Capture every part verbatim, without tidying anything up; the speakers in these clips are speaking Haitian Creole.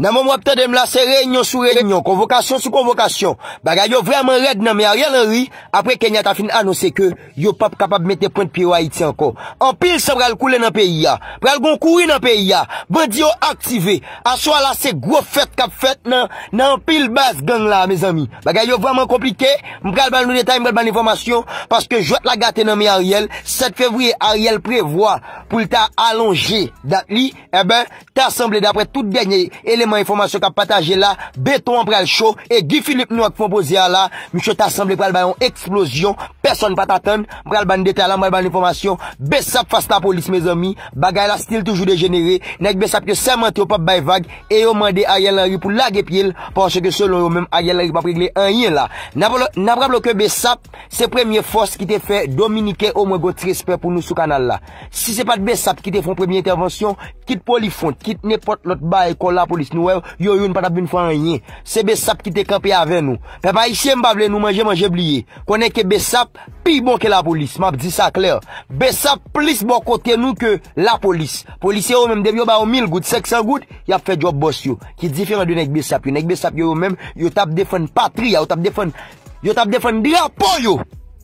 Nan moman w ap tande m la, se reyinyon sou reyinyon, konvokasyon sou konvokasyon. Bagay yo vrèman rèd nan men Ariel Henry, apre Kenyatta fin anonse ke yo p ap kapab mete pwent pye yo Ayiti ankò. Anpil san pral koule nan peyi a. Pral gon kouri nan peyi a. Bandi yo aktive. Aswè la, se gwo fèt k ap fèt nan, nan anpil baz gang la, mezanmi. Bagay yo vrèman konplike. M pral ba nou detay, m pral ba nou enfòmasyon, paske jwèt la gate nan men Ariel. Sèt fevriye, Ariel prevwa pou l ta alonje dat li. Enben, ta sanble, daprè tout dènye eleman enfòmasyon k ap pataje la, beton an pral cho, e Guy Philippe nou ak fon poze a la, misye ta sanble pral bay yon eksplozyon, pèsonn pa t atann, m pral ba n detay la, m pral ba n enfòmasyon, besap fas lapolis, mezanmi, bagay la still toujou dejenere, nèg besap yo sèmante yo p ap bay vag, e yo mande Ariel Henry pou lage pye l, paske selon yo menm, Ariel Henry p ap regle anyen la. N ap, n ap raple ke besap, se premye fòs ki te fè Dominiken omwen gon ti respè pou nou sou kanal la. Si se pa t besap ki te fè yon premye entèvansyon, kit Polifront, kit nenpòt lòt bagay kò lapolis nou wè, yo youn pa t ap vin fè anyen. Se besap ki te kanpe avè nou. Pèp ayisyen, m pa vle nou manje, manje bliye. Konnen ke besap pi bon ke lapolis, m ap di sa klè. Besap plis bò kote nou ke lapolis. Polisye yo menm, depi yo ba yo mil goud, senk san goud, y ap fè djòb bòs yo. Ki diferan de nèg besap yo. Nèg besap yo, yo menm, yo t ap defann patri a, yo t ap defann, yo t ap defann drapo yo.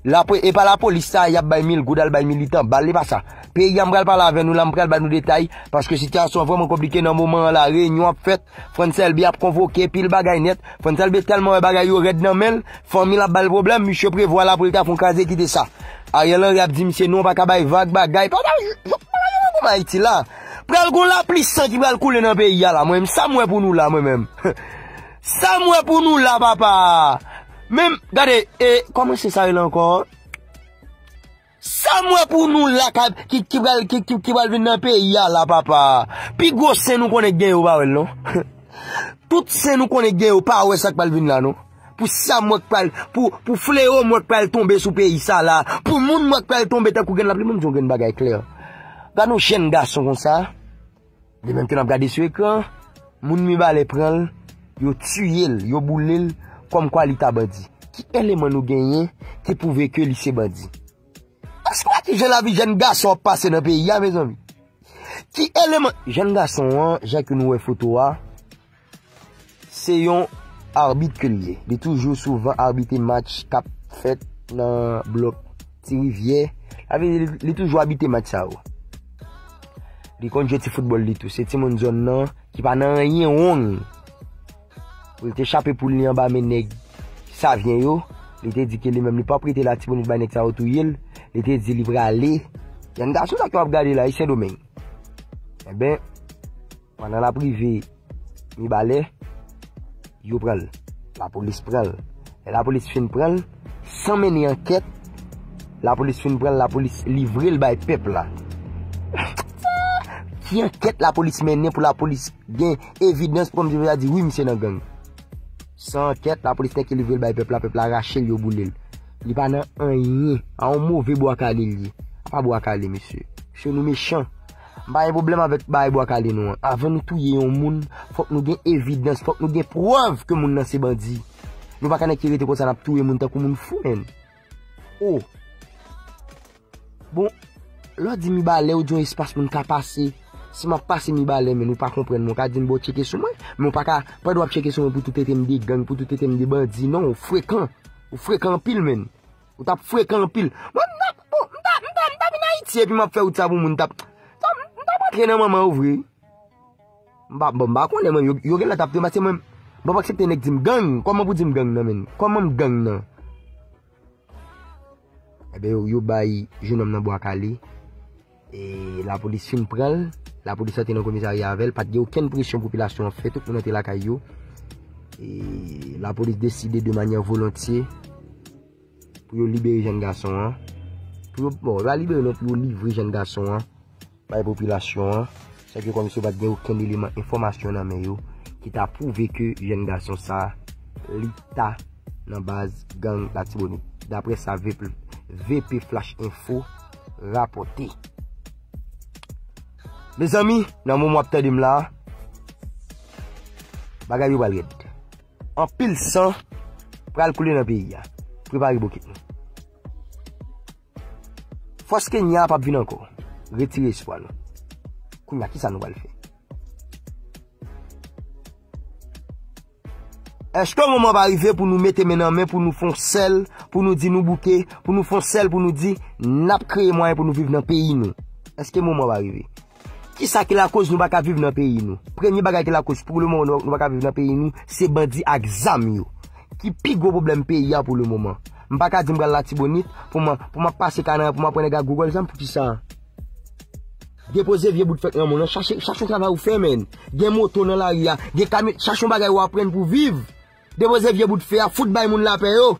Lapre-, e pa lapolis sa, y ap bay mil goud, al bay militan bal, e pa sa. Peyi a, m pral pale avè nou la, m pral ba nou detay, paske sitiyasyon an vrèman konplike nan moman an la, reyinyon ap fèt, Frantz Elbé ap konvoke, pil bagay nèt. Frantz Elbé tèlman wè bagay yo rèd nan men l, fanmi l ap ba l pwoblèm, misye prevwa la pou l ta fè yon kraze kite sa. Ariel Henry ap di misye non, pa ka bay vag, bagay, pa ta, j-, j-, bagay yo kòman Ayiti la. Pral gon lapli san ki pral koule nan peyi a la, mwen menm, sa m wè pou nou la, mwen menm. Sa m wè pou nou la, papa. Menm, gade, e, kòman se sa rele ankò? Sa m wè pou nou la, ka-, ki, ki pral, ki, ki, ki pral vin nan peyi a la, papa. Pi gwo sen nou konnen k gen yo pa wè l, non. Tout sen nou konnen k gen yo pa wè sa k pral vin la, non. Pou sa m wè k pral, pou, pou fleyo m wè k pral tonbe sou peyi sa la. Pou moun m wè k pral tonbe tankou grenn lapli, ban m di yon grenn bagay klè. Gade yon jèn gason konsa. De menm ke n ap gade sou ekran, moun Mibalè pran l, yo tiye l, yo boule l, kòmkwa li ta bandi. Ki eleman nou genyen ki pwouve ke li se bandi? Èske w wè ki jan lavi jèn gason ap pase nan peyi a, mezanmi? Ki eleman, jèn gason an, jan ke nou wè foto a, se yon abit ke l ye. Li toujou souvan abite match k ap fèt nan blòk Ti Rivyè. Sa vle di li, li toujou abite match sa yo. Li konn jwe ti foutbòl li tou. Se timoun zòn nan ki pa nan anyen wrong. Pou li te chape poul li anba men nèg Savyen yo, li te di ke li menm li p ap rete Latibonit bay nèg sa yo touye l. Li te di li prale. Jèn gason sa ke w ap gade la, li Sendomeng. Enben, pandan l ap rive Mibalè, yo pran l. Lapolis pran l. Lè lapolis fin pran l, san mennen ankèt, lapolis fin pran l, lapolis livre l bay pèp la. Ki ankèt lapolis mennen pou lapolis gen evidans pou kòmsi pou yo ta di wi, misye nan gang? San ankèt, lapolis nèk ki livre l bay pèp la, pèp la rache l, yo boule l. Li pa nan anyen. A yon move bwa kale l ye. A pa bwa kale, mesye. Mesye, nou mechan. M pa gen pwoblèm avèk bagay bwa kale nou an. Avan nou touye yon moun, fòk nou gen evidans, fòk nou gen prèv ke moun nan se bandi. Nou pa ka nèk ki rete konsa n ap touye moun tankou moun fou, menn. Oh. Bon, lè w di Mibalè, ou di yon espas moun ka pase. Si m ap pase Mibalè, menn, ou pa konprann mwen, ou ka di m, bon, tcheke sou mwen, men ou pa ka, pandan w ap tcheke sou mwen pou tou trete m de gang, pou tou trete m de bandi, non, ou frekan. Ou frekan anpil, menn. Ou t ap frekan anpil. Mwen, m t ap, bon, m t ap, m t ap, m t ap vin Ayiti epi m ap fè wout sa pou moun, m t ap, m t ap, m t ap antre nan manman yo vre. M pa, bon, m pa konnen, mwen, yo, yo genlè t ap touye m, paske mwen, m p ap aksepte nèg di m gang. Kòman pou di m gang nan, menn? Kòman m gang nan? Enben, yo, yo bay jennonm nan bwa kale. E lapolis fin pran l, lapolis antre nan komisarya avè l, pa t gen okenn presyon popilasyon an fè, tout moun antre lakay yo. E lapolis deside de manyè volontye pou yo libere jèn gason an. Pou yo, bon, yo pa libere non, pou yo livre jèn gason an bay popilasyon an. Sèke kòmsi yo pa t gen okenn eleman enfòmasyon nan men yo ki ta pwouve ke jèn gason sa a, li ta nan baz gang Latibonit. Daprè sa V P, V P Flash Info rapòte. Mezanmi, nan moman w ap tande m la a, bagay yo pral rèd. Anpil san pral koule nan peyi a. Prepare bokit nou. Fòs Kenya a p ap vin ankò. Retire espwa nou. Kounye a, kisa nou pral fè? Èske moman pa rive pou nou mete men nan men, pou nou fè yon sèl, pou nou di nou bouke, pou nou fè yon sèl, pou nou di n ap kreye mwayen pou nou viv nan peyi nou? Èske moman pa rive? Kisa ki lakoz nou pa ka viv nan peyi nou? Premye bagay ki lakoz pou le moman nou, nou pa ka viv nan peyi nou, se bandi ak zam yo. Ki pi gwo pwoblèm peyi a pou le moman. M pa ka di m pral Latibonit pou mwen, pou mwen pase Kanaran, pou mwen pran nèg ak gwo gòl zam, poukisa? Depoze vye bout fèk nan moun nan, chache, chache yon travay ou fè, menn. Gen moto nan lari a, gen kamyon, chache yon bagay ou aprann pou viv. Depoze vye bout fè a, fout bay moun lapè yo.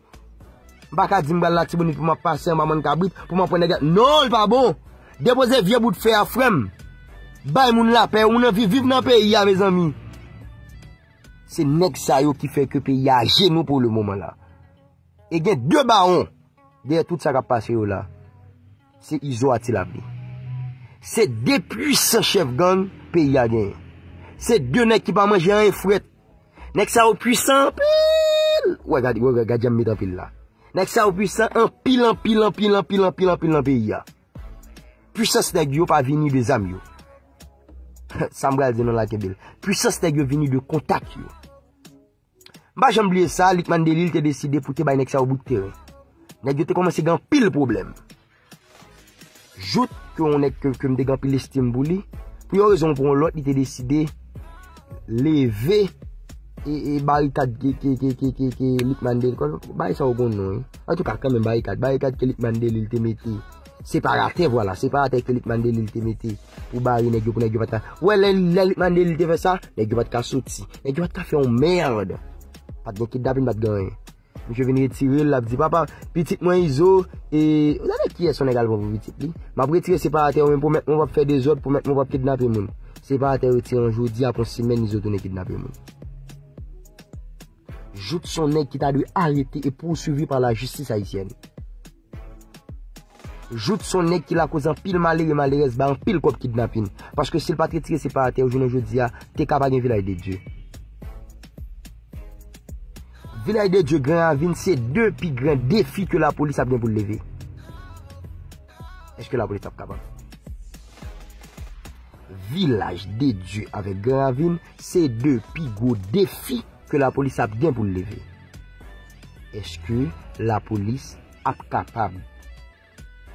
M pa ka di m pral Latibonit pou m ap pase anba mòn kabrit, pou m ap pran nèg la. Non, li pa bon. Depoze vye bout fè a, frè m. Bay moun lapè, moun anvi viv nan peyi a, mezanmi. Se nèg sa yo ki fè ke peyi a ajenou pou le moman la. E gen de bawon dèyè tout sa k ap pase yo la. Se Izo a Ti Lapli. Se de pwisan chèf gang peyi a genyen. Se de nèg ki pa manje anyen frèt. Nèg sa yo pwisan anpil. Wè, gade, wè, gade, gade jan m met anpil la. Nèg sa yo pwisan anpil, anpil, anpil, anpil, anpil, anpil nan peyi a. Pwisans nèg yo pa vini de zam yo. Sa m pral di nou la, kenbe l. Pwisans nèg yo vini de kontak yo. M pa janm bliye sa, Lucmane Delille te deside pou te bay nèg sa yo bout teren. Nèg yo te kòmanse gen anpil pwoblèm. Jouk ke yon nèg ke, ke m te gen anpil estim pou li, pou yon rezon ou pou yon lòt, li te deside leve e, e barikad ke, ke, ke, ke, ke, ke Lucmane Delille. Bagay sa yo gon non, wi. Antouka, kanmenm, barikad, barikad ke Lucmane Delille te mete. Separatè, vwala, separatè ke Lucmane Delille te mete pou bare nèg yo, pou nèg yo pa t ka. Wè, lè, lè Lucmane Delille te fè sa, nèg yo pa t ka soti. Nèg yo pa t ka fè yon mèd. Pa t gen kidnapin, pa t gen anyen. Misye vin retire l, l ap di, "Papa, pitit mwen Izo, e, ou tande kiyès yon nèg al pran pou pitit li? M ap retire separatè yo, men pwomèt mwen w p ap fè dezòd, pwomèt mwen w p ap kidnape moun." Separatè yo retire an jodi, apre yon semèn, Izo tounen kidnape moun. Jout se yon nèg ki ta dwe arete e pousuivi pa lajistis ayisyèn. Jout se yon nèg ki lakoz anpil malere, malerèz, bay anpil kòb kidnapin. Paske si l pa t retire separatè yo, jounen jodi a, te ka pa gen Vilaj de Dye. Vilaj de Dye, Gran Ravin, se de pi gran defi ke lapolis ap gen pou l leve. Èske lapolis ap kapab? Vilaj de Dye avèk Gran Ravin, se de pi gwo defi ke lapolis ap gen pou l leve. Èske lapolis ap kapab?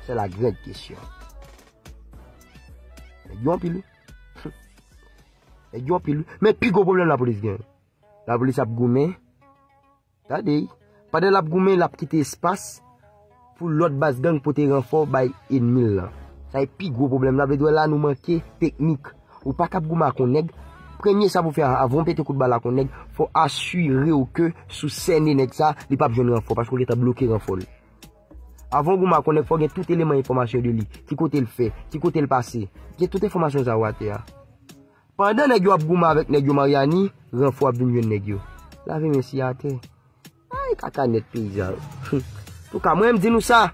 C'est la grande question. Nèg yo anpil, wi. Nèg yo anpil, wi. Men pi gwo pwoblèm lapolis gen. Lapolis ap goumen. Tande, wi. Pandan l ap goumen, l ap kite espas pou lòt baz gang pote ranfò bay ènmi l lan. Sa e pi gwo pwoblèm. Sa vle di la nou manke teknik. Ou pa kab goumen ak yon nèg. Premye sa pou fè, avan w pete kout bal ak yon nèg, fò asire w ke si w sène nèg sa, li p ap jwenn ranfò, paske w gentan bloke ranfò l. Avan w goumen ak yon nèg, fò w gen tout eleman enfòmasyon de li. Ki kote l fè, ki kote l pase. Gen tout enfòmasyon sa yo atè a. Pandan nèg yo ap goumen avèk nèg yo Maryani, ranfò ap vin jwenn nèg yo. Lave men si atè. Ay, kaka nèt peyizan. Antouka, mwen m di nou sa.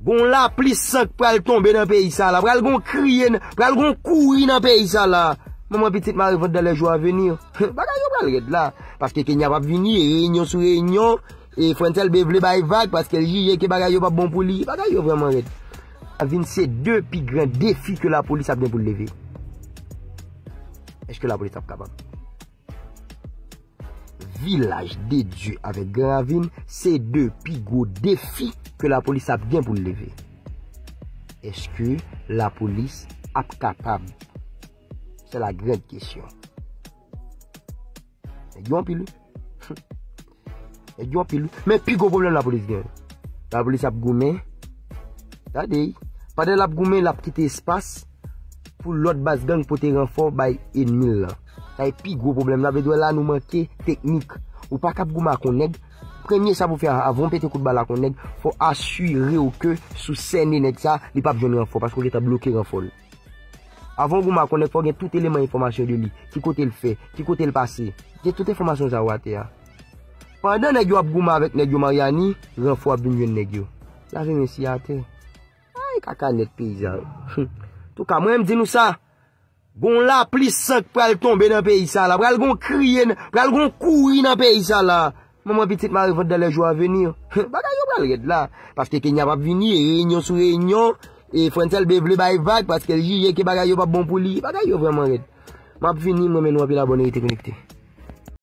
Gon lapli san k pral tonbe nan peyi sa la. Pral gon kriye, pral gon kouri nan peyi sa la. Manman pitit mare vant dans les jours à venir. Bagay yo pral rèd la. Paske Kenya p ap vini, reyinyon sou reyinyon. E Frantz Elbé vle bay vag paske l jije ke bagay yo p ap bon pou li. Bagay yo vrèman rèd. Ravin se de pi gran defi ke lapolis ap gen pou l leve. Èske lapolis ap kapab? Vilaj de Dye avèk Gran Ravin se de pi gwo defi ke lapolis ap gen pou l leve. Èske lapolis ap kapab? C'est la grande question. Nèg yo anpil, wi. Nèg yo anpil, wi. Men pi gwo pwoblèm lapolis gen. Lapolis ap goumen. Tande, wi. Pandan l ap goumen, l ap kite espas pou lòt baz gang pote ranfò bay ènmi l lan. Sa e pi gwo pwoblèm. Sa vle di la nou manke teknik. Ou pa kab goumen ak yon nèg. Premye sa pou fè, avan w pete kout bal ak yon nèg, fò asire w ke si w sène nèg sa, li p ap jwenn ranfò, paske w gentan bloke ranfò l. Avan w goumen ak yon nèg, fò w gen tout eleman enfòmasyon de li. Ki kote l fè, ki kote l pase. Gen tout enfòmasyon sa yo atè a. Pandan nèg yo ap goumen avèk nèg yo Maryani, ranfò ap vin jwenn nèg yo. Lave men si atè. Ay, kaka nèt peyizan. Antouka, mwen m di nou sa. Gon lapli san k pral tonbe nan peyi sa la. Pral gon kriye, pral gon kouri nan peyi sa la. Manman pitit mare vant dans les jours à venir. Bagay yo pral rèd la. Paske Kenya p ap vini, reyinyon sou reyinyon. E Frantz Elbé vle bay vag paske l jije ke bagay yo p ap bon pou li. Bagay yo vrèman rèd. M ap vini, mwen men nou anpil abòne, rete konekte.